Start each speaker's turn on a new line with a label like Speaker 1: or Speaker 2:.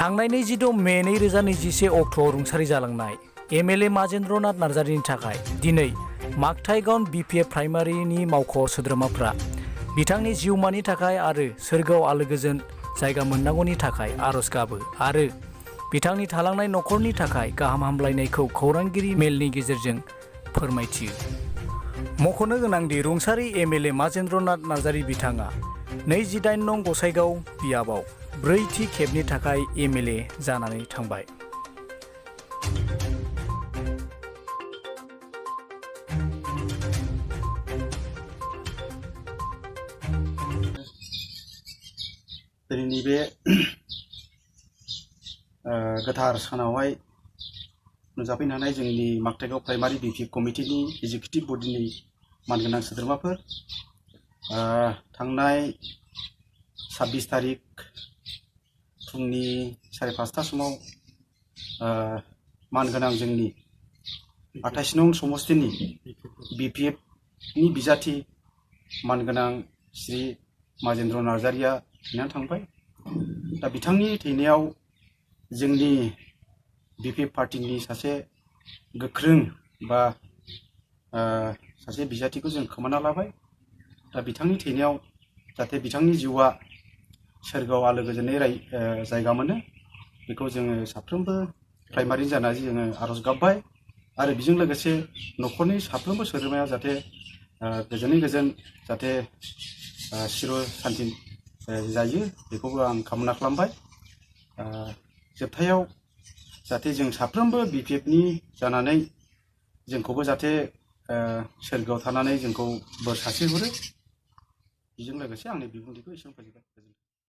Speaker 1: थांनाय 22 मे 2021 अक्ट'आव रुंसारि जालांनाय एमएलए माजेन्द्रनाथ नार्जारिनि थाखाय दिनै मागथाइगाव बिपिएफ प्राइमारिनि मावख' सोद्रोमाफ्रा बिथांनि जिउमानि थाखाय आरो सोरगोआव आलोगोजोन जायगा मोननांगौनि थाखाय आर'ज गाबो आरो बिथांनि थालांनाय न'खरनि थाखाय गाहाम हामलायनायखौ खौरांगिरि मेलनि गेजेरजों फोरमायथियो। मख'नो गोनांदि रुंसारि एमएलए माजेन्द्रनाथ नार्जारि बिथाङा 28 नं गसाइगाव बियाबाव 4थि खेबनि थाखाय एमएलए जानानै थांबाय।
Speaker 2: दिनैनि बे गोथार सानावहाय नुजाफैनो हानाय जोंनि मागथाइगाव प्राइमारि बिपिएफ कमिटिनि एजिकिउटिभ बडिनि मानगोनां सोद्रोमाफोर, थांनाय 26 तारिख फुंनि 5:30 समाव मानगोनां जोंनि 28 नं समस्तिनि बिपिएफनि बिजाथि मानगोनां श्री माजेन्द्र नार्जारिया थैनानै थांबाय। दा बिथांनि थैनायाव जोंनि बिपिएफ पार्टिनि सासे गोख्रों बा सासे बिजाथिखौ जों खोमाना लाबाय। दा बिथांनि थैनायाव जाहाथे बिथांनि जिउआ सोरगोआव आलो गोजोनै जायगा मोनो बेखौ जोङो साफ्रोमबो प्राइमारि जानानै जोङो आर'ज गाबबाय आरो बेजों लोगोसे न'खरनि साफ्रोमबो सोद्रोमाया जाहाथे गोजोनै गोजोन जाहाथे सिर सान्ति जायो बेखौबो आं कामना खालामबाय। जोबथायाव जाहाथे जों साफ्रोमबो बिपिएफनि जानानै जोंखौबो जाहाथे सोरगोआव थानानै जोंखौ बोर सारस्रिहरो। बेजों लोगोसे आंनि बिबुंथिखौ एसेयावनो फोजोबबाय।